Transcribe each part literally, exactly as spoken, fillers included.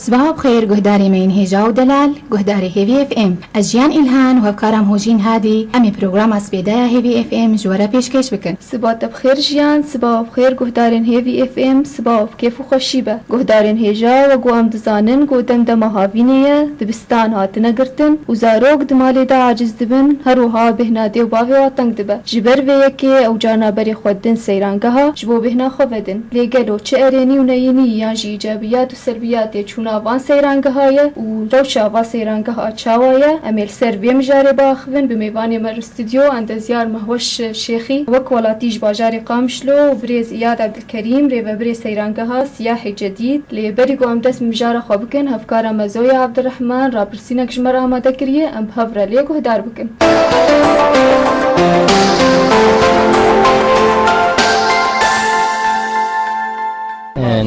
Sibaha bi xêr guhdarê me yên hêja û delal, guhdarê Hêvî F M. Ez Jiyan Îlhan û hevkara min Hojîn Hadî, em ê programa spêdaya Hêvî F M ji we re pêşkêş bikin. Siba te bi xêr Jiyan, siba bi xêr guhdarên Hêvî F M, siba bi kêf û xweşî be. Guhdarên hêja, wek ku em dizanin ku dem dema havînê ye, dibistan hatine girtin û zarok di malê de aciz dibin, her wiha bêhna dê û bavê wa teng dibe. Ji ber vê yekê ew carna berê xwe din seyrangeha ji bo bêhna xwe vedin. Lê gelo çi erênî û neyînî yan jî îcabiyat û selbiyatê çûna van seyrangeha ye û rewşa va seyrangeha çawa ye? Em ê li ser vê mijarê biaxivin bi mêvanê me li stûdyo endezyar Mehweş Şêxî, wek welatî ji bajarê Qamişlo û birêz Îyad Ebdilkerîm, rêvebirê seyrangeha Siyahê Cedîd. Lê berî ku em dest bi mijara xwe bikin, hevkara me Zoya Abdurrahman rapirsînek ji me re amade kiriye, em bi hev re lê guhdar bikin.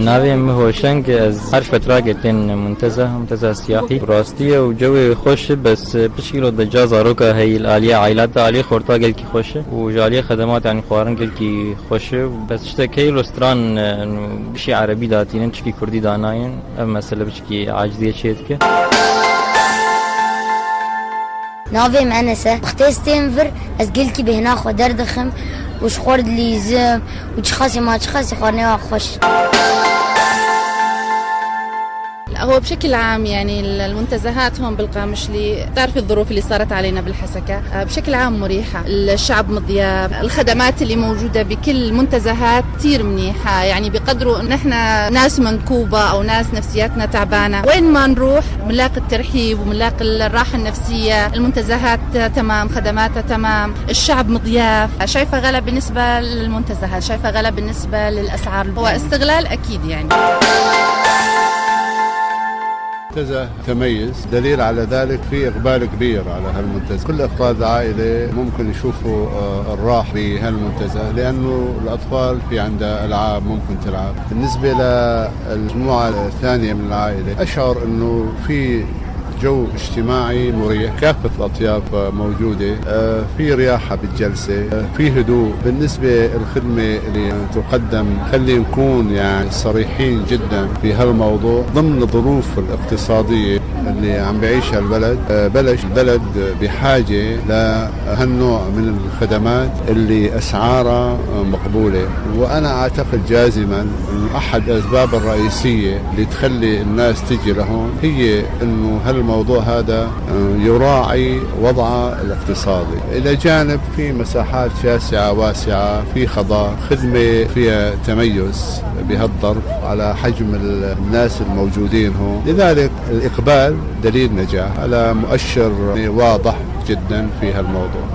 Navê min Hoşeng, ez her fetrake tên Munteza, Munteza Siyahî. Rastî ye û cewê xweş e, bes piçkî lo de ca zaroka heyî li aliyê aîlata, aliyê xorta gelkî xweş e û ji aliyê xedemat, yanî xwarin gelkî xweş e. Bes tiştek heyî lo stran, e, bişî erebî datînin, çikî kurdî danaynin. Ev mesele biçkî aciziyê çê dike. Navê min Enes e. Wextê stêm vir, ez gelkî bêhna xwe derdixim û ji xwe re dilîzim û çiqasî ma çiqasî xwarinê wa xweş. هو بشكل عام، يعني، ال-، المنتزهات هون بالقامشلي، بتعرفي الظروف اللي صارت علينا بالحسكة، آه، بشكل عام مريحة. الشعب مضياف، الخدمات اللي موجودة بكل المنتزهات كتير منيحة، يعني، بقدروا إن إحنا ناس منكوبة أو ناس نفسياتنا تعبانة، وين ما نروح بنلاقي الترحيب وبنلاقي الراحة النفسية. المنتزهات تمام، خدماتها تمام، الشعب مضياف. شايفة غلا بالنسبة للمنتزهات، شايفة غلا بالنسبة للأسعار. هو استغلال أكيد يعني. منتزه متميز، دليل على ذلك في إقبال كبير على هالمنتزه. كل أفراد العائلة ممكن يشوفوا، آه، الراحة بهالمنتزه، لأنه الأطفال في عندها ألعاب ممكن تلعب. بالنسبة للمجموعة الثانية من العائلة، أشعر إنه في جو اجتماعي مريح، كافة الأطياف موجودة، آه، في رياحة بالجلسة، آه، في هدوء. بالنسبة للخدمة اللي تقدم، خلينا نكون يعني صريحين جدًا في هالموضوع، ضمن الظروف الاقتصادية اللي عم بيعيشها البلد، آه، بلش البلد بحاجة لهالنوع من الخدمات اللي أسعارها مقبولة. وأنا أعتقد جازمًا إنه أحد الأسباب الرئيسية اللي تخلي الناس تجي لهون هي إنه هالموضوع هذا، آه، يراعي وضعه الاقتصادي. إلى جانب في مساحات شاسعة واسعة، في خضار، خدمة فيها تميز بهالظرف على حجم ال-، الناس الموجودين هون. لذلك الإقبال دليل نجاح، هذا مؤشر واضح جدًا في هالموضوع.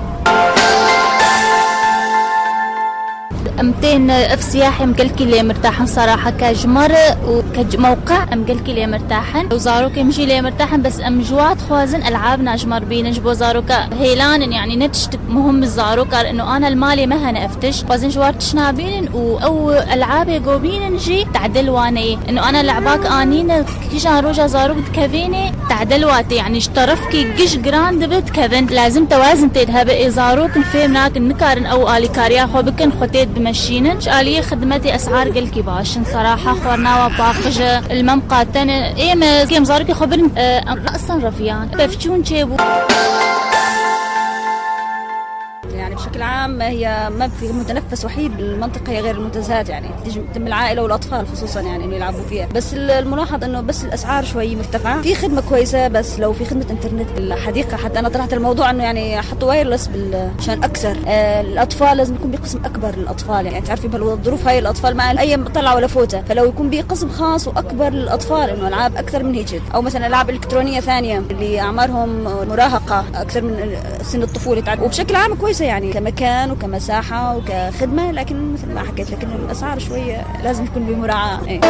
Em tên ev siyahê em gelkî lê mirtah in, seraha ke ji me re û ke ji mewqe em gelkî lê mirtah in. Û zarokê min jî lê mirtah in, bes em ji wa dixwazin elabna ji me re bînin, ji bo zaroka hêlan in, yanî ne tiştik muhim bi zarokar in û ana li malê me hene ev tişt. Dixwazin ji wa re tişt nabînin û ew elabê go bînin jî tadil wane ye. In û ana lebak anîne, kîjan roja zarok dikevêne, tadil wate, yanî ji terefkî giş giran dibe dikevin. Lazim tewazin tê de hebe, ê zarok in fêm nakin, nikarin ew alîkariya xwe bikin, xwe tê de bimeşînin. Ji aliyê xidmetê esar gelkî baş in. Seraha xwarina wa paqij e, li me miqate ne. Ê me kêm zarokê xwe birin, e, em resan refiyan. Pevçûn çêbû. يعني بشكل عام هي ما في متنفس وحيد بالمنطقة هي غير المنتزهات، يعني تجمع العائلة والأطفال خصوصًا، يعني إنه يلعبوا فيها. بس ال-، الملاحظ إنه بس الأسعار شوي مرتفعة. في خدمة كويسة، بس لو في خدمة إنترنت بالحديقة، حتى أنا طرحت الموضوع إنه يعني يحطوا وايرلس بال-، عشان أكثر. آه، الأطفال لازم يكون بقسم أكبر للأطفال، يعني تعرفي بهالظروف هاي الأطفال ما أي طلع ولا فوتة، فلو يكون بقسم خاص وأكبر للأطفال، إنه ألعاب أكثر من هيك، أو مثلًا ألعاب إلكترونية ثانية اللي أعمارهم مراهقة أكثر من سن الطفولة تعب. وبشكل عام كويسة يعني كمكان وكمساحة وكخدمة، لكن مثل ما حكيت لك إنه الأسعار شوية لازم يكون بمراعاة. إيه.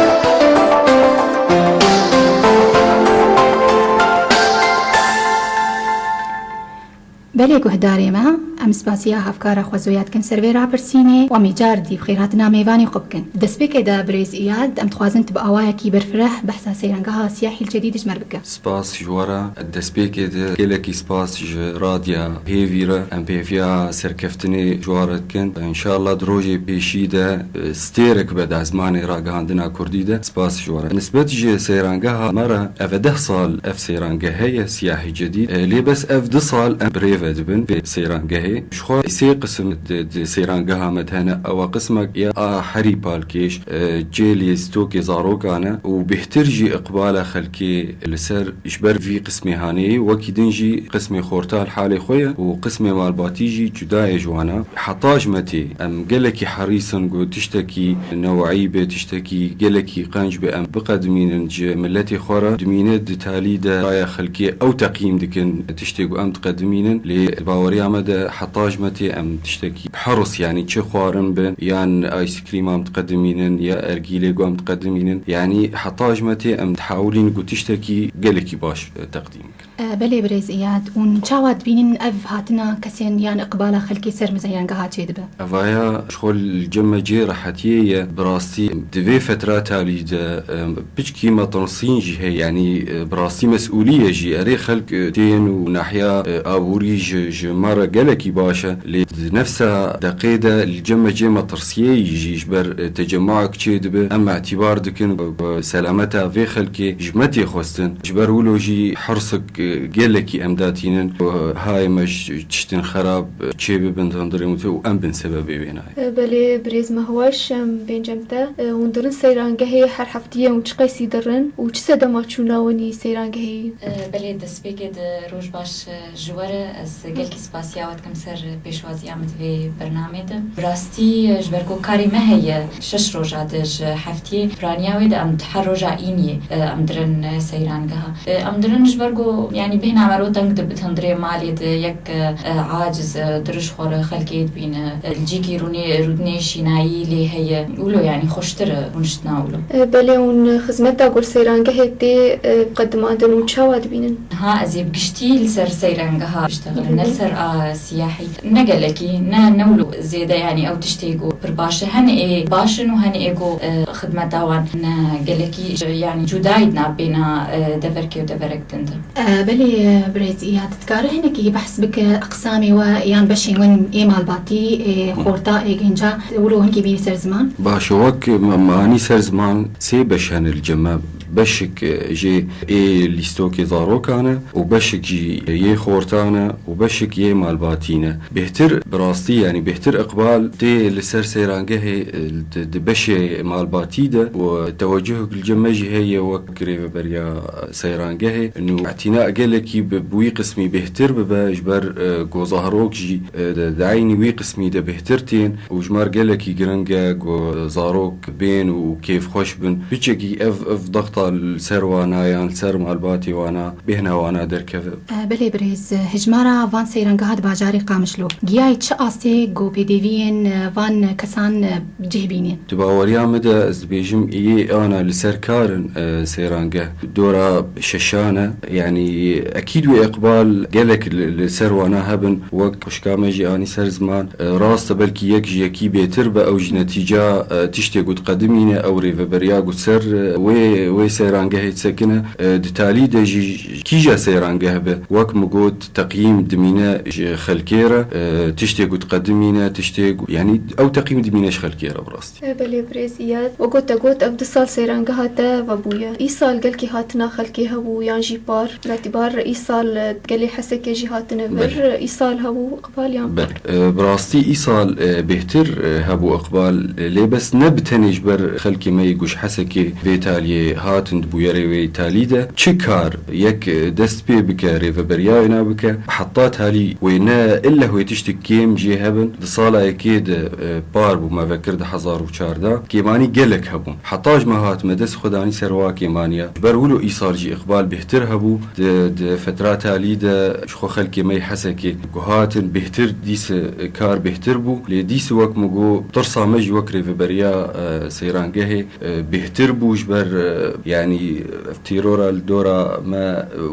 Belê guhdarê me, Em spasiya hevkara xwe zoya dikin ser vê rapirsînê û em ê car dî bi xêrhatina mêvanê xwe bikin. Di destpêkê de birêz Îyad, em dixwazin tu bi awayekî berfireh behsa seyrangeha Siyahîl Cedîd ji me re bike. Spas ji we re. Di destpêkê de gelekî spas ji Radya Hêvî re. Em pêviya serkeftinê ji we re dikin. Înşallah di rojê pêşî de, e, stêrek be di ezmanê ragihandina kurdî de. Spas ji we re. Nisbet ji seyrangeha me re, ev e deh sal ev seyrangehe ye, Siyahî Cedîd. E, lê bes ev du sal em bi rê ve dibin vê seyrangehê. Ji xwe sê qisim di, di seyrangeha me de hene. Ewa qismek ya a herî palkêş, e, cêlê stokê zarokan e û bêhtir jî iqbala xelkê li ser, ji ber vî qismê haneyê, wekî din jî qismê xorta li halê xwe ye û qismê malbatî jî cuda ye ji wana. Heta ji me tê, em gelekî herîs in ku tiştekî neweyî be, tiştekî gelekî qenc be, em biqedimînin ji miletê xwe re. Dimîne di talî de raya xelkê ew teqyîm dikin tiştê ku em diqedimînin. Lê di baweriya me de heta ji me tê em tiştekî bi herus, yanî çi xwarin bin, yan îskrîma em diqedimînin, ya ergîlê ku em diqedimînin. Yanî heta ji me tê em dihawilîn ku tiştekî gelekî baş, e, teqdîm bikin. E, belê birêz Îyad, hûn çawa dibînin ev hatina kesên yan iqbala xelkê ser mizeyrangeha çêdibe? Evaya ji xwe li cem me cihê rehetiyê ye. Bi rastî di vê fetra talî de, e, piçkî metirsîn jî heye. Yanî, e, bi rastî mesûlî ye jî. Erê xelk, e, tên û nahiya, e, aborî ji, ji me re gelekî baş e. Lê di nefsa deqê de li cem me cihê metirsiyê jî ji ber, e, tecemmuek çêdibe. Em îtîbar dikin ku, ku selameta vê xelkê ji me tê xwestin. Ji ber wilo jî hirsik, e, gelekî em datînin ku hayê me ji tiştên xerab, e, çêbibin di hundirê me û em bin sebebê wê nayê. E, belê, birêz Mehweş, em bên cem te. E, hûn dirin seyrangehê her heftiyê, hûn çi qeysî dirin û çi sedema çûna winî seyrangehê? E, belê, destpêkê de roj baş, e, ji we re. Ez gelkî spasiya we dikim ser pêşwaziya min di vê bernamê de. Bi rastî, e, ji ber ku karê me heye, şeş roja di ji heftiyê, piraniya wê de em di her roja îniyê, e, em dirin, e, seyrangeha. E, em dirin ji ber ku, yanî, bêhna me ro teng dibe di hundirê malê de, yek, e, e, aciz, e, dirij xwe re xelkê dibîne, e, li cîkî rûnê, rûdinê şînayî lê heye. Wilo, yanî, xweştir e rûniştina wilo. E, belê, hûn xizmeta ku li seyrangehê tê, e, qedimandin û çawa dibînin? Ha, ez ê bi giştî li ser seyrangeha biştexilin, ne li ser a siyahî. Ne gelekî, ne, ne wilo zêde, yanî ew tiştê ku pir baş e. Hene ê baş in û hene ê ku, e, xidmeta wan ne gelekî, yanî cudayî di navbêna, e, deverkê û deverek din de. E, belê, e, birêz Îyad, dikare hinekî behs bike eqsamê we yan beşên win ê malbatî, ê Hı. xorta, ê genca, wilo hingî bînî ser ziman? Baş e, wek me, me anî ser ziman, sê beş hene li cem me. Beşik, e, jê ê lîstokê zarokan e û beşik jî yê xortan e û beşik yê malbatî ne. Bêhtir, bi rastî, yanî bêhtir iqbal tê li ser seyrangehê, e, di, di beşê malbatî de û tewecihek li cem me jî heye wek rêveberiya seyrangehê. Nû îtina gelekî bi, bi wî qismî bêhtir bibe, ji ber, e, ku zarok jî, e, di, di eynî wî qismî de bêhtir tên û ji me re gelekî giring e ku zarok bên û kêfxweş bin. Piçekî ev, ev dexta li ser wana yan li ser malbatê wana, bêhna wana derkeve. E, belê birêz, hejmara van seyrangeha di bajarê Qamişlo giyayê çi astê ku pêdeviyên, e, van kesan, e, cih bînin? Di baweriya min de ez dibêjim yê ana li ser kar in, e, seyrangeh dora şeşan e. Yanî ekîd wê iqbal gelek li, li ser wana hebin, wek xwişka me jî anî ser ziman. E, rast e, belkî yek ji yekî bêtir be, ew jî netîca, e, tiştê ku diqedimîne, ew rêveberiya ku ser, e, wê, wê seyrangehê disekine. E, di talî de jî kîja seyrangeh be, wek min got, teqyîm dimîne ji xelkê re, e, tiştê ku diqedimîne, tiştê ku, yanî ew teqyîm dimîne ji xelkê re bi rastî. E, belê birêz Îyad, wek te got, ev du sal seyrangeha te vebûye. Îsal gelkî hatina xelkê hebû yan jî par? Betîbar îsal, e, gelê Hesekê jî hatine vir, Belê. îsal hebû. Belê. E, bi rastî îsal, e, bêhtir, e, hebû iqbal, e, lê bes ne bi tenê ji ber xelkê me yê ku ji Hesekê vê taliyê hatin di bûyerê wê talî de. Çi kar yek, e, dest pê bike, rêveberiya wêna bike, heta talî wê ne illeh wê tiştik kêm jê hebin. Di sala yekê de, e, par bû me vekir du hezar û çardeh. Kêmanî gelek hebûn. Heta ji me hatime dest xwe danî ser wa kêmaniya. Ji ber wilo îsal jî iqbal bêhtir hebû. Di, di fetra talî de ji xwe xelkê me yê Hesekê ku hatin bêhtir dîse kar bêhtir bû. Lê dîse wek min got, tirsa me jî wek rêveberiya, e, seyrangehê, e, bêhtir bû ji ber, e, Yanî, ev tîrora li dora me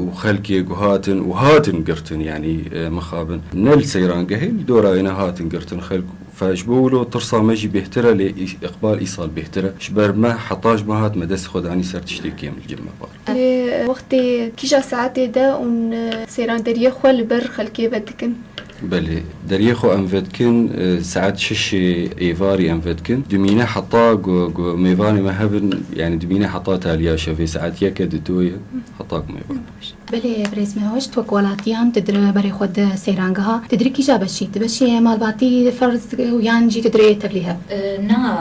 û xelkê ku hatin û hatin girtin, yanî, e, mixabin. Ne li seyrangehê, li dora wê ne hatin girtin xelk. Fe ji bo wilo tirsa me jî bêhtir e, lê î-, îqbal îsal bêhtir e. Ji ber me heta ji me hat me dest xwe danî ser tiştê kêm li cem me par. Lê wextê kîja saetê de hûn, e, seyranderiyê xwe li ber xelkê vedikin? Belê, deriyê xwe em vedikin, e, saet şeşê êvarî em vedikin. Dimîne heta ku, ku mêvanê me hebin, yanî dimîne heta taliya şevê saet yeke di doye, heta ku mêvan. Belê, birêz me hoş, tu wek welatiyan tu dire berê xwe di seyrangeha, tu dire kîja beşî, tu beşê malbatî ferz û yan jî tu dirê tevlîhev? E, na,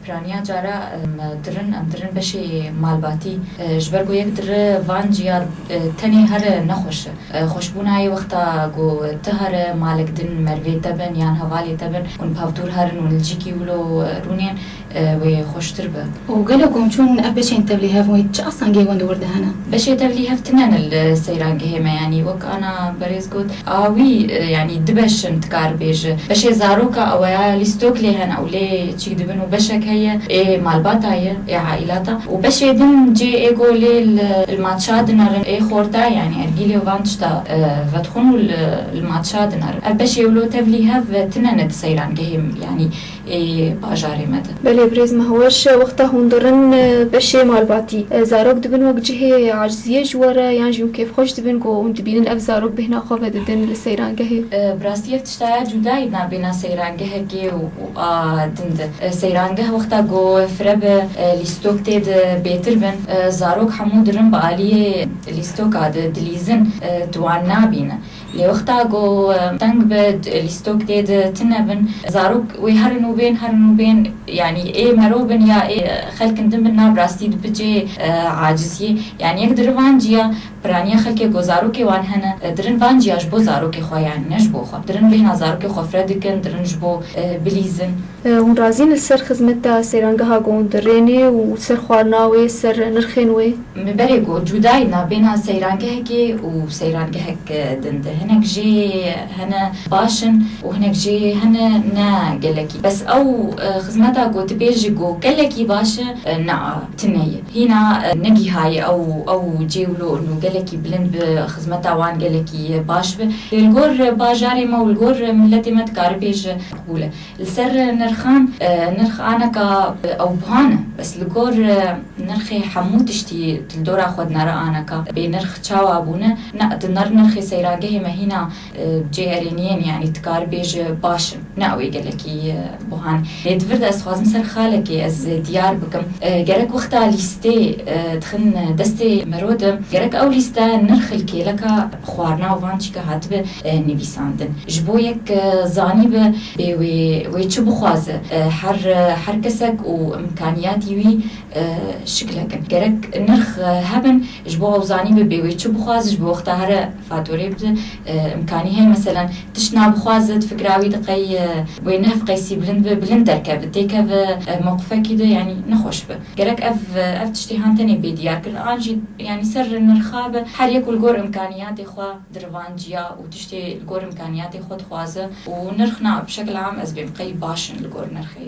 piraniya cara, em, dirin, em dirin beşê malbatî, e, ji ber ku yek dire van ciya, e, tenê here nexweş e. E, xweşbûna yê wexta ku tu here malek din mervê te bin yan hevalê te bin, hûn pavdûr herin, hûn li cîkî wilo, e, rûnên, e, wê xweştir be. Û gelo ku hûn çûn ev beşên tevlîhev wê çi astengê wan di wir de hene? Beşê tevlîhev tine ne li seyrangehê me, yanî wek ana berêz got, a wî, e, yanî du beş in, dikar bêje. Beşê zaroka ew ya lîstok lê hene, ew lê çîk dibin û beşek heye ê malbata ye, ê aîlata. Û beşê din cê ê go lê li, li matşa dinerin, ê xorta, yanî ergîlê û van tişta, e, vedixwin û li, li matşa dinerin. Ev beşê wilo tevlîhev tine ne di seyrangehê, yanî ê bajarê me de. Belê, birêz me Heweş, wexta hûn dirin, e, beşê malbatî, e, zarok dibin wek cihê aciziyê ji we re, yan jî hûn kêfxweş dibin ku hûn dibînin ev zarok bêhna xwe vedidin li seyrangehê? E, bi rastî ev tişta ya cuda ye nabêna seyrangehekê û, û a din de. E, seyrangeh wexta ku firebe, e, lîstok tê de bêtir bin, e, zarok hemû dirin bi aliyê lîstoka de dilîzin, e, tu wan nabîne. Lê wexta ku, e, teng be, d-, lîstok tê de tine bin, zarok wê herin û bên, herin û bên, yanî ê mero bin ya ê xelkin din bin, na bi rastî dibe cê, e, aciziyê. Yanî yek dirivan ciya piraniya xelkê ku zarokê wan hene, e, dirin van ciya ji bo zarokê xwe, yanî ne ji bo xwe. Dirin bêhna zarokê xwe fire dikin, dirin ji bo, e, bilîzin. E, hûn razîn li ser xizmeta seyrangeha ku hûn dirênê û ser xwarina wê, ser nirxên wê? Me berê got, cudayî nabêna seyrangehekê û seyrangehek, e, din de. Hinek jê hene baş in û hinek jê hene ne gelekî. Bes ew, e, xizmeta ku tu bêjî ku gelekî baş e, e, na, tune ye. Hîna, e, negîhaye ew, ew cê wilo û gelekî bilind bi, xizmeta wan gelekî baş bi. Lê li gor bajarê me û li gor miletê me dikare bêje qbûl e. Li ser nirxan, e, nirx aneka, e, ew buhan e. Bes li gor, e, nirxê hemû tiştî li dora xwe dinere aneka bê nirx çawa bûne? Ne, di ner nirxê seyrangehê me hîna, e, cê erêniyên, yanî dikar bêje baş in. Ne ew ê gelekî, e, buhan. Lê di vir de ez dixwazim ser xalekê ez, e, diyar bikim. E, gerek wexta lîstê, e, dixin destê mero de, gerek ew lîste nirx li kêleka xwarina û van çîka hatibe, e, nivîsandin. Ji bo yek, e, zanîbe bê wê, wê çi bixwaze. E, her, e, her kesek û imkaniyatî wî, e, şiklekin. Gerek nirx, e, hebin, ji bo ew zanîbe bê wê çi bixwaze, ji bo wexta here faturê bide, e, imkanî heye, meselen, tişt nabixwaze, di fikra wî de qey, e, wê ne hev qeysî bilind be, bilind derkeve, têkeve, e, mewqifekî de, yanî nexweş be. Gerek ev, e, ev tiştê han tenê bê diyarkirin, an jî, yanî ser nirxa be, her yek û li gor imkaniyatê xwe dirivanciya û tiştê li gor imkaniyatê xwe dixwaze û nirx na, bi şekil am ez bêm qey baş in li gor nirxê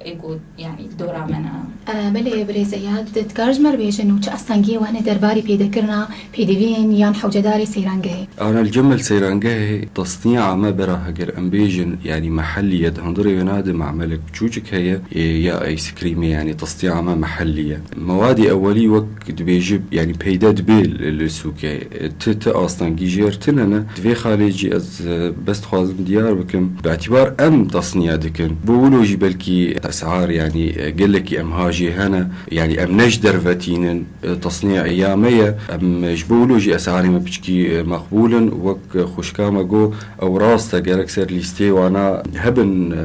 ê ku, yanî, li dora me ne. E, belê, birêz Eyad, dikar ji me re bêjin û çi astengiyê we hene derbarî pêdekirina pêdiviyên yan hewcedarê seyrangehê? Ana li cem me li seyrangehê tasnîya me bera heger em bêjin, yanî, mehellî ye, di hundirê wêna de mamelek çûçik heye, ê, ya îskrîmê, yanî, tasnîya me mehellî ye. Mewadê ewelî wek dibêjî, yanî peyde dibê li, li sûkê. Ti, ti astengî jêr tine ne. Di vê xalê jî ez, e, bes dixwazim diyar bikim. Bi îtibar em tasniya dikin. Bo wilo jî belkî esar, yanî, e, gelekî em hajê hene. Yanî em ne ji derve tînin, e, tasniya ya me ye. Em ji bo wilo jî esarê me piçkî, e, meqbûl in. Wek, e, xwişka me got, ew rast e, gerek ser lîsteyê wana hebin, e,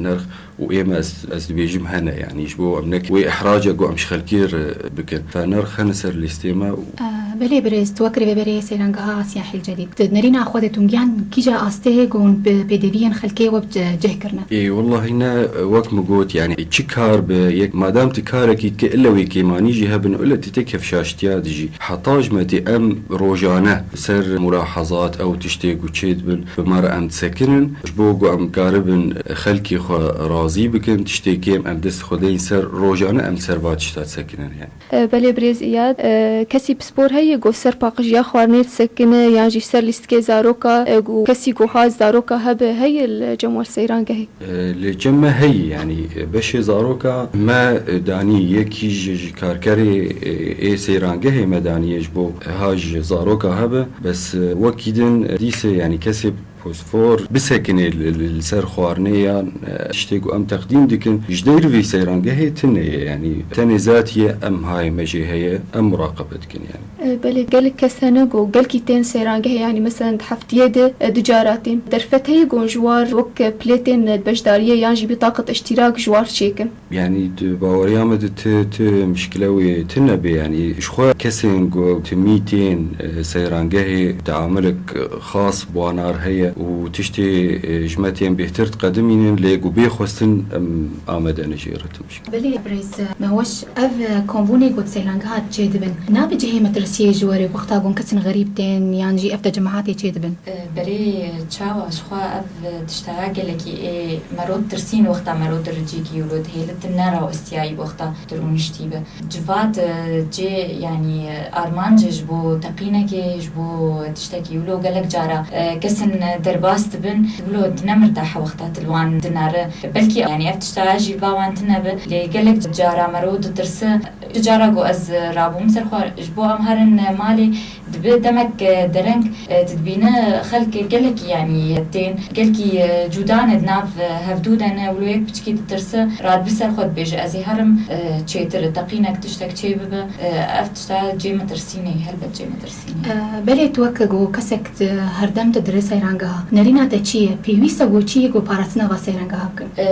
nirx. Û ê me ez, ez dibêjim hene, yanî ji bo em nek wê ihrace ku em ji xelkê re bikin. Fe nirx hene ser lîstê me û E, Belê birêz, tu wek rêveberê Seyrangeha Siyahîl Celîl, di nerîna xwe de tu gihan kîja astê heye ku hûn bi pêdiviyên xelkê we bi ce-, cih kirine? Ê, wellahî ne, wek min got, yanî çi kar be, yek madam tu karekî dike, ille wê kêmanî jî hebin, ille tu tê kevşaştiya dijî. Heta ji me tê em rojane ser mulahazat ew tiştê ku çê dibin, bi me re em disekinin, ji bo ku em karibin xelkê xwe razî bikin, tiştê kêm em dest xwe deyin ser, rojane em ser va tişta disekinin, yanî. E, belê birêz Îyad, e, kesî pispor heye ku ser paqijiya xwarinê disekine yan jî ser lîstikê zaroka, e, ku kesî ku has zaroka hebe heye li cem we Seyrangehê? E, li cem me heye, yanî, e, beşê zaroka me, e, danî yekî ji, ji karkerê, e, ê Seyrangehê me daniye ji bo ha ji zaroka hebe, bes, e, wekî din, e, dîse, yanî kesê posfor bisekinê li, li, li ser xwarinê yan, e, tiştê ku em teqdîm dikin, ji dêrî vê Seyrangehê tune ye, yanî tenê zatiye em hayê me jê heye, em muraqebe dikin yanî. E, belê gelek kes hene ku gelkî tên Seyrangehê, yanî meselen di heftiyê de, e, du cara tên. Derfet heye ku ji war wek, e, pilê tên, e, beşdariyê yan jî bitaqet îştîrak ji war çêkin. Yanî di baweriya me de ti, ti mişkile wê tune be, yanî ji xwe kesên ku timî tên, e, seyrangehê teamulek, e, xas bi wan re heye û tiştê, e, ji me tên bêhtir diqedimînin, lê ku bê xwestin em amade ne jê re, ti mişkile. Belê birêz, me weş ev, e, kombûnê ku di seyrangeha çêdibin, nabe cihê metirsiyê ji we re wexta ku kesên xerîb tên yan jî ev te cemaetê çêdibin? E, belê, çawa ji xwe ev tiştaya gelekî ê mero ditirsîn wexta mero di ricîkî wilo dihêlit tu nerawestiyayî wexta tu rûniştî bi. Civat, e, cê, yanî, e, armanc e ji bo teqînekê, ji bo tiştekî wilo gelek cara, e, kesin, e, derbas dibin, wilo dinemir daha wexta tu li wan dinere. Belkî, yanî, ev tiştaya jî ba wan tune bi, lê gelek cara mero ditirse, Ti cara ku ez, e, rabûm ser xwe, ji bo em herin, e, malê, dibe demek, e, dereng, e, tu dibîne xelk gelekî, yanî, tên, gelkî, e, cuda ne di nav, e, hevdû de ne, wilo yek piçkî ditirse, radibe ser xwe dibêje, ez ê herim, e, çêtir, teqînek tiştek çê bibe, e, ev tişta cê metirsînê, helbet cê metirsînê. E, belê tu wek ku kesek di herdem tu dirê seyrangeha, nerîna te çi ye? Pêwîst e ku çi ye ku parastina va seyrangeha bikin? E,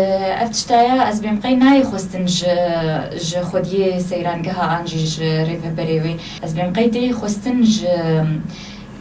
ev tiştaya ez bêm qey nayê xwestin ji, ji xwediyê seyrangeha an jî ji rêveberê wê. Ez bêm qey tê xwestin ji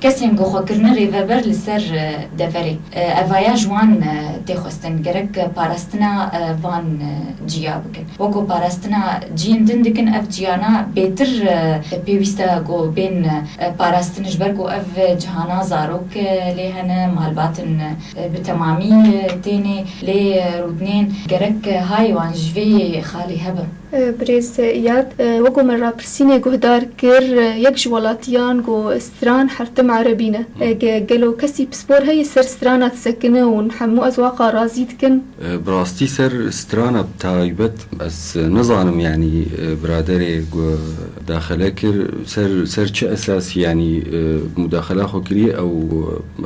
kesên ku xwe kirine rêveber li ser, e, deverê. E, evaya ji wan, e, tê xwestin. Gerek parastina, e, van, e, ciya bikin. Weko parastina ciyên din dikin, ev ciyana bêtir, e, pêwîst e ku bên, e, parastin, ji ber ku ev cihana zarok, e, lê hene, malbatin, e, bi temamî, e, tênê lê, e, rûdinên. Gerek, e, hayê wan ji vê xalê hebin. E, birêz Îyad, e, weko me rapirsînê guhdar kir, e, yek ji welatiyan got stran hertim erebî ne. E, ge-, gelo kesî pispor heye ser strana disekine û hemû ez waqa razî dikin? E, bi rastî ser strana bi taybet ez nizanim, yanî, e, biraderê ku daxile kir, ser, ser çi esasî, yanî, e, mudaxela xwe kiriye, ew,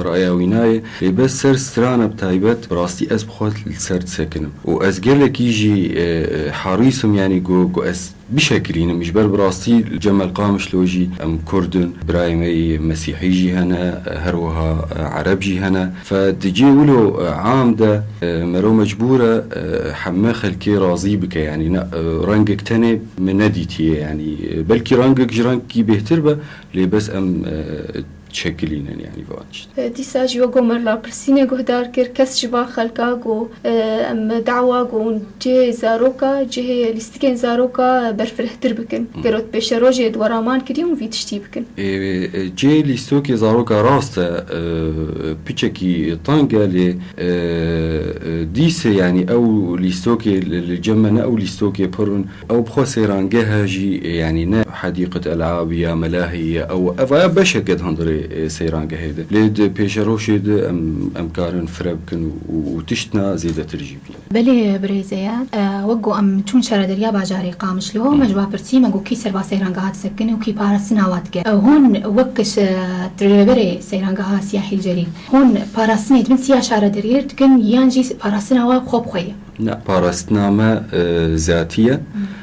e, raya wî nayê. Lê bes ser strana bi taybet, bi rastî ez bi xwe li ser disekinim. Û ez gelekî jî, e, e, herîs im, yanî ku, ku ez bişekilînim. Ji ber bi rastî li cem me li Qamişlo jî em Kurd in, birayê me yê Mesîhî jî hene, her wiha, e, Ereb jî hene. Fe di cê wilo, e, am de, e, mero mecbûr e, e, heme xelkê razî bike. Yanî ne, e, rengek tenê min nedîtiye. Yanî, e, belkî rengek ji rengekî bêhtir be, lê bes em, e, çekilînin, yanî van tişt. E, dîsa jî wek me rapirsînê guhdar kir, kes ji va xelka got, e, em dawa got cihê zaroka, cihê lîstikên zaroka berfirehtir bikin. Hı. Gero pêşerojê di weraman kirî û vî tiştî bikin. E, e, cihê lîstokê zaroka rast e, e, piçekî teng e, lê, e, e, dîse, yanî ew lîstokê li, li cem me ne ew lîstokê pir in. Ew bi xwe seyrangehe jî, e, yanî ne hedîqet elabî ya melahî ye. Ew, ev aya beşeke di hundirê, e, seyrangehê de. Lê di pêşerojê de em, em karin fire bikin û, û, û tiştna zêdetir jî bînin. Belê birêz Îyad, e, wek ku em çûn şaredariya bajarê Qamişlo, Hı. me ji wa pirsî, me got kî ser va seyrangeha disekine û kî parastina wa dike. E, hûn wek ji, e, rêveberê seyrangeha Siyahîl Celîl, hûn parastinê dibin siya şaredariyê dikin yan jî parastina wa bi xwe bi xwe ye? Ne, parastina me, e, zatî ye.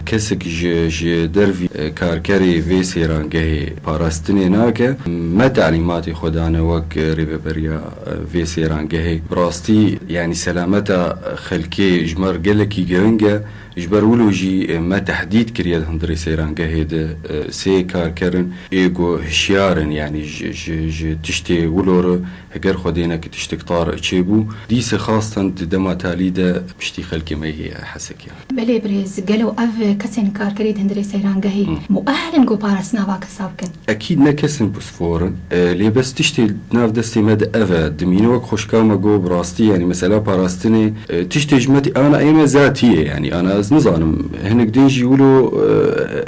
Kesek ji, ji dervî, e, karkerê vê sêrangehê parastinê nake. Me talîmatê xwe dane wek, e, rêveberiya, e, vê sêrangehê. Bi rastî, yanî selameta xelkê ji me re gelekî giring e. Ji ber wilo jî, e, me tehdîd kiriye di hundirê seyrangehê de, e, sê karker in ê ku hişyar in, yanî ji, ji, ji tiştê wilo re heger Xwedê neke tiştek tar çêbû, dîse xastan di dema talî de piştî xelkê me heye Hesekê. Belê birêz, gelo ev kesên karkerî di hundirê seyrangehê Hı. muehel in ku parastina va kesa bikin? Ekîd ne kesên pisfor in. E, lê bes tiştê nav destê me de ev e. Dimîne wek xwişka me got, bi rastî, yanî mesela parastinê, e, tiştê ji me tê, ana ê me zatî ye, yanî ana ez nizanim. Hinek din jî wilo,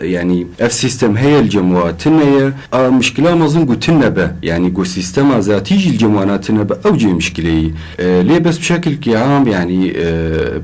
e, yanî ev sîstem heye li cem wa tune ye. A, mişkila mezin ku tune be. Yanî ku sîstema zatî jî li cem wana tune be, ew cê mişkileyî. E, lê bes bi şekilkî am, yanî, e,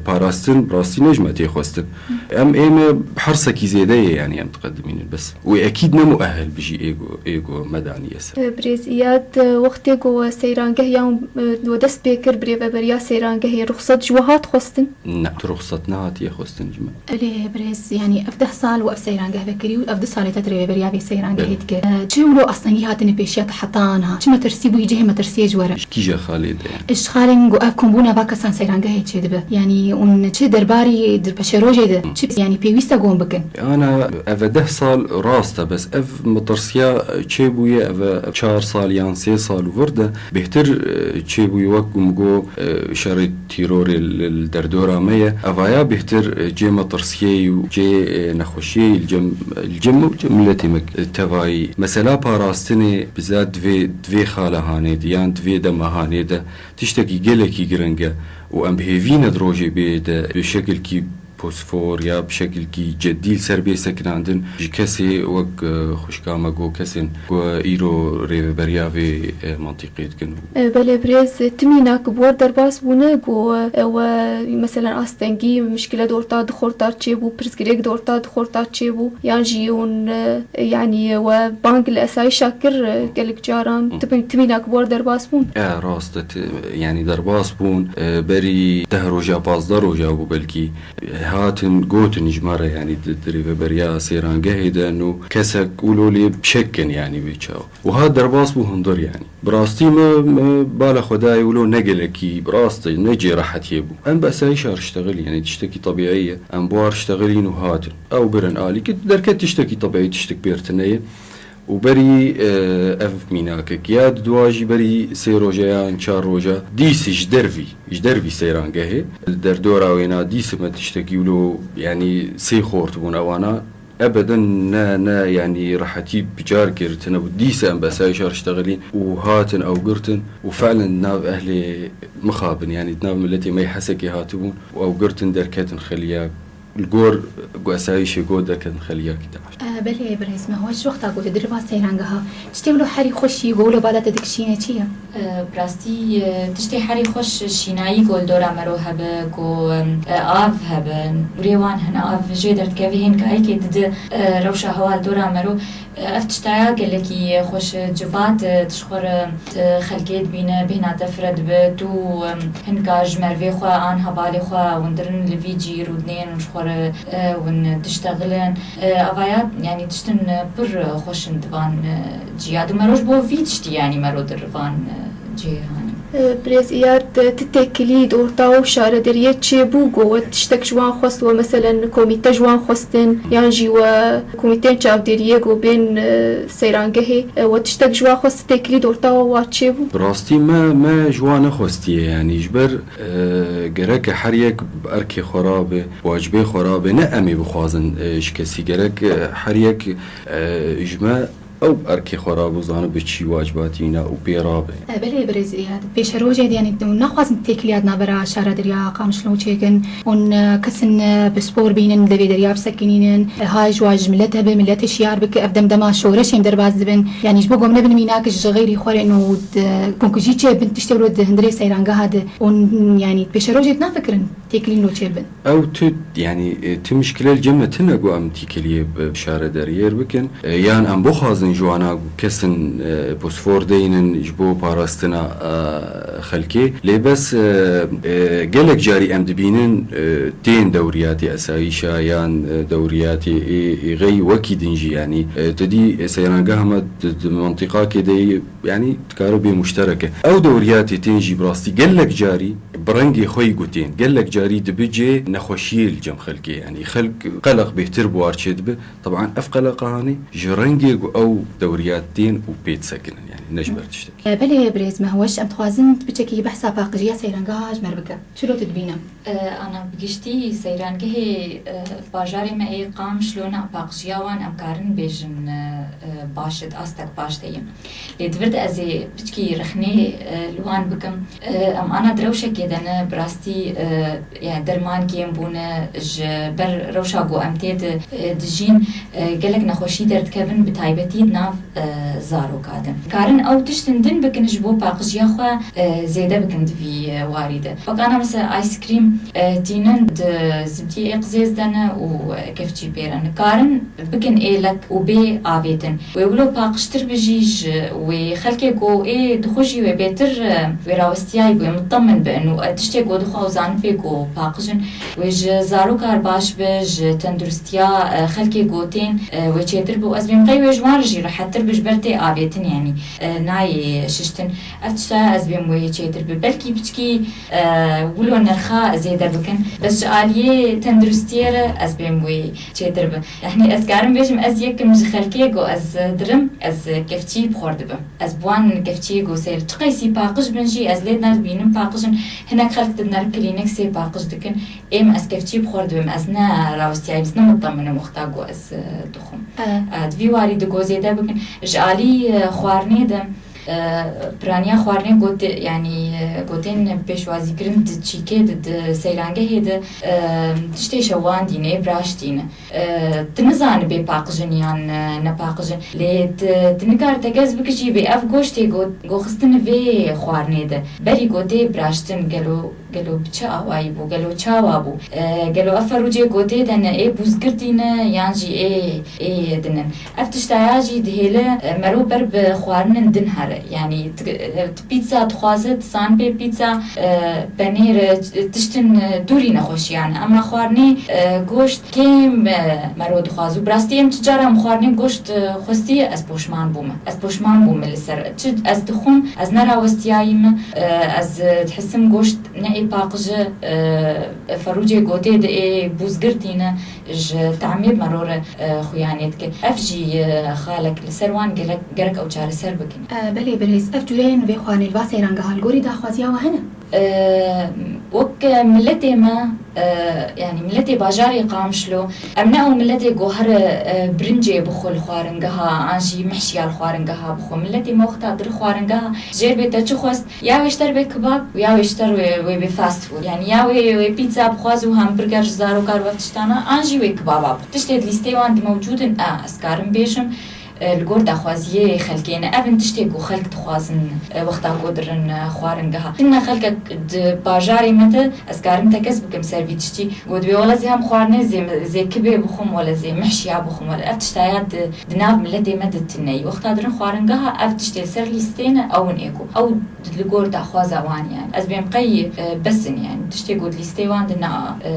parastin, bi rastî ne ji me tê xwestin. Em ê me hersekî zêde ye, yanî em diqedimînin bes. Wê ekîd ne muehel bijî ê ku, ê ku me daniye ser. E, Birêz Îyad, e, wextê ku we seyrangeh yan, e, we dest pê kir bi rêveberiya seyrangehê, ruxsat ji we hat xwestin? Ne, tu ruxsat nehatiye xwestin ji me. Belê birêz, yanî ev deh sal we ev seyrangeh vekirî û ev du salê te di rêveberiya vê seyrangehê Belê. dike. E, çi wilo astengî hatine pêşiya te heta niha? Çi metirsî bûyî cihê metirsiyê ji we re? Ji kîja xalê de yani? Ji xalên ku ev kombûna va kesan seyrangehê çêdibe. Yanî hûn çi derbarî di peşerojê de, çi yanî pêwîst e ku hûn bikin? Ana, ev e deh sal rast e, bes ev metirsiya çêbûye, ev e çar sal yan sê sal û vir de bêhtir, e, çêbûye, wek ku min got, e, şerê tîrorê li, li derdora me ye. Evaya bêhtir, e, cê metirsiyê û cê, e, nexweşiyê li cem, li cem me û cem miletê me, e, tevayî. Mesela parastinê biza di vê, di vê xala hanê de yan di vê dema hanê de tiştekî gelekî giring e û em bi hêvî ne di rojê bê de bi şekilkî posfor ya bi şekilkî ceddî li ser bê sekinandin ji kesê wek, e, xwişka me got, kesên ku îro rêveberiya vê, e, mantîqê dikin. E, belê birêz, ti mînak bi we derbas bûne ku, e, we, meselen, astengî, mişkile di orta du xorta çêbû, pirsgirêk di orta du xorta çêbû, yan jî hûn, e, yanî we bang li esayîşa kir, e, gelek caran Hı. ti, ti mînak bi we derbas bûn? E, rast e, ti, yanî derbas bûn, e, berî deh roja, pazdeh roja bû belkî. Hatin gotin ji me re, yanî di, di rêveberiya seyrangehê de, no kesek wilo lê bi şek kin, yanî wê çawa. Û hat derbas bû hundir, yanî. Bi rastî me, me bala xwe dayê wilo ne gelekî, bi rastî ne cê rehetiyê bû. Em bi esayîşa re ştexilî, yanî tiştekî tebîî ye. Em bi wan re ştexilîn û hatin. Ew birin alî ki derket tiştekî tebîî, tiştek pêr tune ye. Û berî, e, ev mînakek ya di dua jî berî sê roja yan çar roja dîsî ji dervî, ji dervî seyrangehê, derdora wêna dîsî me tiştekî wilo, yanî sê xort bûn ewana, ebeden ne, ne, yanî rehetî bi car girtine bû. Dîsî em bi esayîşa re ştexilîn û hatin ew girtin û felen di nav ehlê mixabin, yanî di nav miletê me yê Hesekê hatibûn û ew girtin derketin xeliya. Li gor ku esayîşê got derketin xeliyakî DAIŞ. E, belê birêz me, hoj wexta ku tu diriva seyrangeha, tiştê wilo herî xweş yî, ku wilo bala te dikişîne çi ye? E, bi rastî, e, tiştê herî xweş şînayî ku li dora mero hebe, ku, e, av hebe, hûrê wan hene, av jê derdikeve hên kayikê didi, e, rewşa hewa li dora mero. Ev tiştaya gelekî xweş e, civat e, tu ji xwe re, e, xelkê dibîne, bêhna te fire dibe, tu, em, hinka ji merivê xwe an hevalê xwe windirin li vî cî rûdinên û ji xwe re, e, win diştexilin. E, avaya, yanî tiştin, e, pir xweş in di van, e, ciya. Di mero ji bo vî tiştî, yanî mero di van, e, cihê hanî. Birêz Îyad, ti têkilî di orta û şaredariyê çêbû, ku we tiştek ji wan xwest, we meselen komîte ji wan xwestin, yan jî we komîteyên çavdêriyê ku bên, e, seyrangehê, e, we tiştek ji wan xwest, têkilî di orta wa çêbû? Bi rastî me, me ji wan nexwestiye, yanî ji ber, e, gereke her yek bi erkê xwe rabe, wacibê xwe rabe, ne em ê bixwazin, e, ji kesî gerek, e, her yek, e, ji me ew erkê xwe rabû, zanibe çi wacibatî wîna û pê rabe. E, belê birêz Îyad. Pêşerojê de, yanî, hûn naxwazin têkiliya di navbera şaredariya Qamişlo çêkin. Hûn, e, kesin, e, pispor bînin, li vê derya bisekinînin. E, hay ji wa ji milet hebe, miletê şiyar bike. Ev dem dema şoreşên derbas dibin. Yanî ji bo ku em nebin mînak ji xeyrî xwe re û di, ku jî çêbin tiştê wilo di hundirê seyrangeha de. Hûn, yanî, pêşerojê nafikirin têkilîn wilo çêbin? Ew tu, yanî, e, tu mişkile li cem me tune ku em têkiliyê bi şaredariyê re bikin, e, yan em bixwazin Ji wana ku kesin, e, posfor deynin ji bo parastina, e, xelkê. Lê bes, e, e, gelek carî em dibînin, e, tên dewriyatê esayîşa yan, e, dewriyatê ê, ê xey wekî din jî, yanî, e, tu dî, e, seyrangeha me di, di mintîqakê de yî, yanî, dikare bê muşterek e. Ew dewriyatê tên jî bi rastî gelek carî bi rengê xwe yî gotên. Gelek carî dibe cê nexweşiyê li cem xelkê. Yanî, xelk qeleq bêhtir bi war çêdibe. Teban ev qeleqa hanê ji rengê ku ew dewriyat tên û pê disekinin, yanî ne ji ber tiştekî. Belê birêz Mehweş, em dixwazin tu piçekî behsa paqijiya seyrangeha ji me re bike. Çilo tu dibîne? E, ana bi giştî seyrangehê, e, bajarê me ê Qamişlo na paqijiya wan em karin bêjin, e, e, baş e, di astek baş de ye. Lê di vir de ez ê piçkî rexnê, e, li wan bikim. E, em ana di rewşekê de ne, bi rastî, e, yani derman kêm bûne, ji ber rewşa ku em tê di, e, dijîn, e, gelek nexweşî derdikevin, bi taybetî di nav, e, zaroka de. Karin ew tiştin din bikin ji bo paqijiya xwe, e, zêde bikin di vî, e, warî de. Wek ana mesela ice cream, e, tînin di zibdiyê ê qizêz de ne û, e, kevçî pê re ne. Karin bikin êlek û bê avêtin. Wê wilo paqijtir bijî ji wê xelkê ku ê dixwe jî wê bêtir, e, wê rawestiyayî wê mitemin bin û, e, tiştê ku dixwe û zanibê ku paqij in, wê ji zarokar baş bi, ji tenduristiya, e, xelkê ku tên, e, wê çêtir bi û ez bêm qey wê ji wan re jî rehettir bi ji ber tê avêtin, yanî, e, nayê şiştin. Ev tişta ez bêm wê çêtir bi. Belkî piçkî, e, wilo nirxa zêde bikin. Bes ji aliyê tenduristiyê re ez bêm wê çêtir bi. Yani ez karim bêjim, ez yekim ji xelkê ku ez dirim, ez kevçî bi xwe re dibim. Ez bi wan kevçiyê ku seyr çiqeysî paqij bin jî, ez lê nedibînim paqij in. Hinek xelk didin ber klînik sê paqij dikin. Êm ez kevçî bi xwe re dibim. Ez ne rawestiyayî, ez ne mitemin im wexta ku ez, e, dixwim. E, di vî warî di ku zêde bikin. Ji alî, e, xwarinê de, e, piraniya xwarinê gote, yanî, e, gotên pêşwazîkirin di çîkê de, di seyrangehê de, e, tiştê şewandîne, ê biraştîne. E, tu nizanî bê paqijin yan, e, nepaqijin. Lê tu, tu nikar tekez bikijî bê ev goştê go-, goxistine vê xwarinê de. Berî gotê biraştin gelo, gelo bi çi awayî bû, gelo çawa bû? E, gelo ev ferûcê gotê de ne ê bûzgirtî ne yan jî ê, ê din in? Ev tiştaya jî dihêle, e, mero ber bi xwarinin din here. Yanî tu, e, tu pîtsa dixwaze, tu san pê pîtsa, e, penêr, e, tiştin, e, dûrî nexweşiyan. Ema xwarinê, e, goşt kêm, e, mero dixwaz. Û bi rastî em çi cara em xwarinê goşt, e, xwestî, ez poşman bûme. Ez poşman bûme li ser. Çi ez dixwim, ez ne rawestiyayî me, e, ez, e, dihisim goşt ne ê paqije, e, ferûcê gotê de ê bûzgirtî ne. Ji tamê mero re, e, xuyanê dike. Ev jî, e, xalek li ser wan gerek, gerek ew çareser bikin. E, belê birêz, ev cûreyên vê xwarinê li va seyrangeha li gorî daxwaziya we hene? E, wek miletê me, e, yanî miletê bajarê Qamişlo, em ne ew miletê ku here, e, birincê bixwe li xwaringeha, an jî mehşiya li xwaringeha bixwe. Miletê me wexta dir xwaringeha jêr bê te çi xwest, ya wê ji te re bê kebab û ya wê ji te re wê, wê bê fast food. Yanî ya wê, wê pîtza bixwaz û hamburger ji zarokar û ev tiştana, an jî wê kebaba bixwe. Tiştê di lîsteyê wan di mewcûd in, a, ez karim bêjim, e, li gor daxwaziyê xelkê ne. Ev in tiştê ku xelk dixwazin, e, wexta ku dirin, e, xwaringeha. Tune xelkek di bajarê me de, ez karim tekez bikim ser vî tiştî. Got, wê wele zê hem xwarinê zê, zê kibê bixwim, wele zê mehşiya bixwim, wele ev tiştaya di, di nav miletê me de tune ye. Wexta dirin xwaringeha, ev tiştê ser lîstê ne, ew in ê ku. Ew li gor daxwaza wan yani. Ez bêm qey, e, bes in yani. Tiştê ku di lîstê wan de ne, e,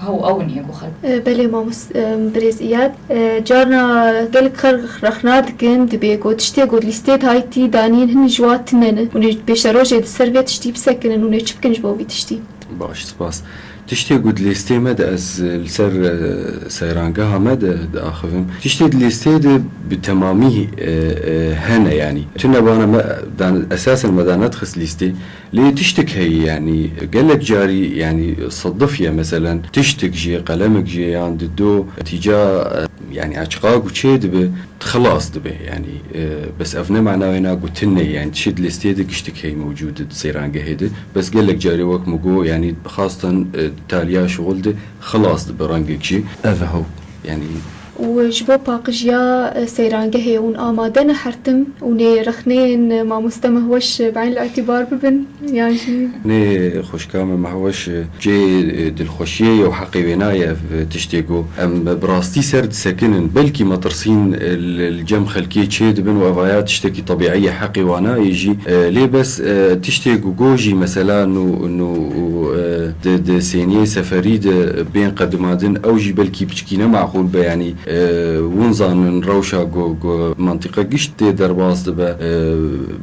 hew ew in ê ku xelk. E, belê mamost-, e, birêz Îyad. E, carna gelek xelk rexna dikin, dibê ku tiştê ku di lîstê de haytî danîn hin ji wa tune ne. Hûn ê pêşerojê di ser vê tiştî bisekinin, hûn ê çi bikin ji bo vî tiştî? Baş, spas. Tiştê ku di lîstê me de ez, e, li ser, e, seyrangeha me de diaxivim. Tiştê di lîstê de bi temamî, e, e, hene, yanî. Tune bana me, dan-, esasen me da nedixist lîstê. Lê tiştik heye, yanî, gelek carî, yanî, sedif ye, meselen, tiştik jê, qelemek jê, yan dido, tîca, e, yanî, açiqa ku çê dibe, xilas dibe, yanî, e, bes ev ne mana wê na gotin ne, yanî, tişt listê de giştik hey mewcûd di seyrangehe de, bes gelek carê wek min got, yanî, xastan, e, taliya şixul de xilas dibe rengek jî. Ev e hew, yanî, û ji bo paqijiya, e, seyrangehê hûn amade ne her tim û nê rexneyên, e, mamoste Mehweş, e, bi eyn îtîbar bibin, yan jî? Nê xweşika me Mehweş, e, cê, e, dilxweşiyê ye û heqê wê nayê ev, e, tiştê ku em bi rastî ser disekinin, belkî metirsîn, e, li, li cem xelkê çê dibin û evaya tiştekî tebîî ye, heqê wana ye jî. E, lê bes, e, tiştê ku go jî mesela nû, nû, e, di, di sêniyê seferî de bên qedimandin, ew jî belkî piçkî ne maqûl be, yanî, e, hûn zanin rewşa ku, ku mentiqe gişt tê derbas dibe, e,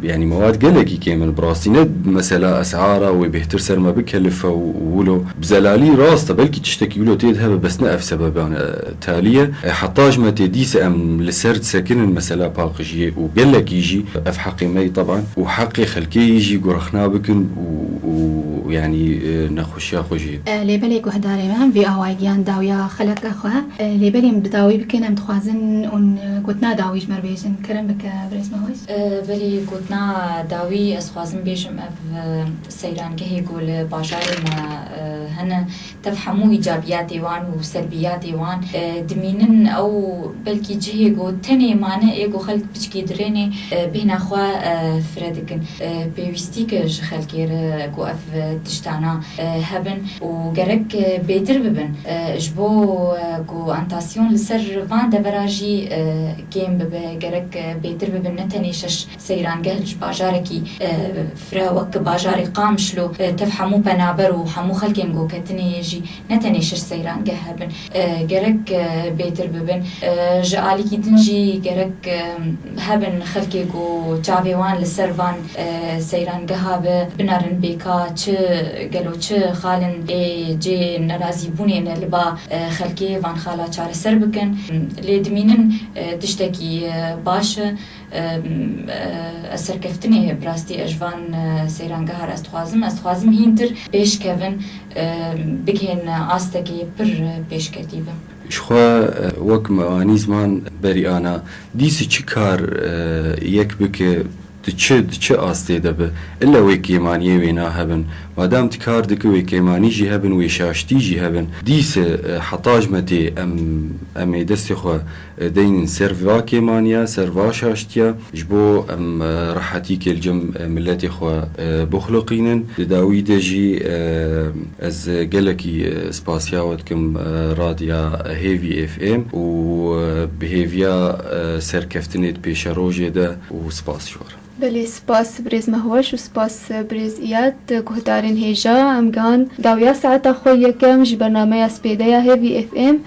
yanî mewad gelekî kêm in. Bi rastî ne mesela esara wê bêhtir ser me bikelife û, û wilo. Bi zelalî rast e, belkî tiştekî wilo tê de hebe, bes ne ev sebeban, e, talî ye. E, heta ji me tê dîse em li ser disekinin mesela paqijiyê û gelekî jî ev heqê me ye teban û heqê xelkê yî jî ku rexna bikin û, û yanî, e, nexweşiya xwe jî. E, lê belê guhdarê me em vî awayî giyan dawiya xeleka xwe. E, lê belê em bi dawî bikin, em dixwazin hûn, e, gotina dawî ji me re bêjin. Kerem bike birêz Mehweş. E, belê gotina dawî ez dixwazim bêjim ev, e, seyrangehê ku li bajarê me, e, hene. Tev hemû îcabiyatê wan û selbiyatê wan, e, dimînin. Ew belkî cihê ku tenê mane ê ku xelk piçkî dirênê, e, bêhna xwe, e, fire dikin. E, pêwîstî ke ji xelkê re ku ev, e, tiştana, e, hebin û gerek, e, bêtir bibin. E, ji bo, e, ku antasyon li ser van devera jî, e, kêm bibe, gerek, e, bêtir bibin, ne tenê şeş seyrangeh ji bajarekî, e, fire wek bajarê Qamişlo, e, tev hemû penaber û hemû xelkên goketinê jî ne tenê şeş seyrangeh hebin. E, gerek, e, bêtir bibin. E, ji alîkî din jî gerek, e, hebin xelkê ku çavê wan li ser van, e, seyrangeha be, binerin bêka çi, gelo çi xalin ê cê nerazîbûnê ne li ba, e, xelkê van xala çareser bikin. Lê dimînin, e, tiştekî, e, baş e. Em, e, ez serkeftinê bi rastî ez ji van, e, seyrangeha re ez dixwazim. Ez dixwazim hîntir pêş kevin, e, bigihên astekê pir, e, pêşketî be. Ji xwe, e, wek mewanî ziman berî ana, dîsî çi kar, e, yek bike, di çi, di çi astê de be, illa wê kêmaniyê wê nahebin. Madam tu kar dike wê kêmanî jî hebin, wê şaştî jî hebin. Dîse, e, heta ji me tê em, em ê destê xwe, e, deynin ser va kêmaniya, ser va şaştiya, ji bo em, e, rehetîkê li cem, e, miletê xwe, e, bixuliqînin. Di dawî de jî, e, ez gelekî, e, spasiya we dikim, e, Radya Hêvî F M û, e, bi hêviya, e, serkeftinê di pêşerojê de û spas ji we re. Belê, spas birêz Mehweş û spas birêz Îyad, guhdarên hêja. Em gihan dawiya saeta xwe yekem ji bernameya spêde ya Hêvî F M.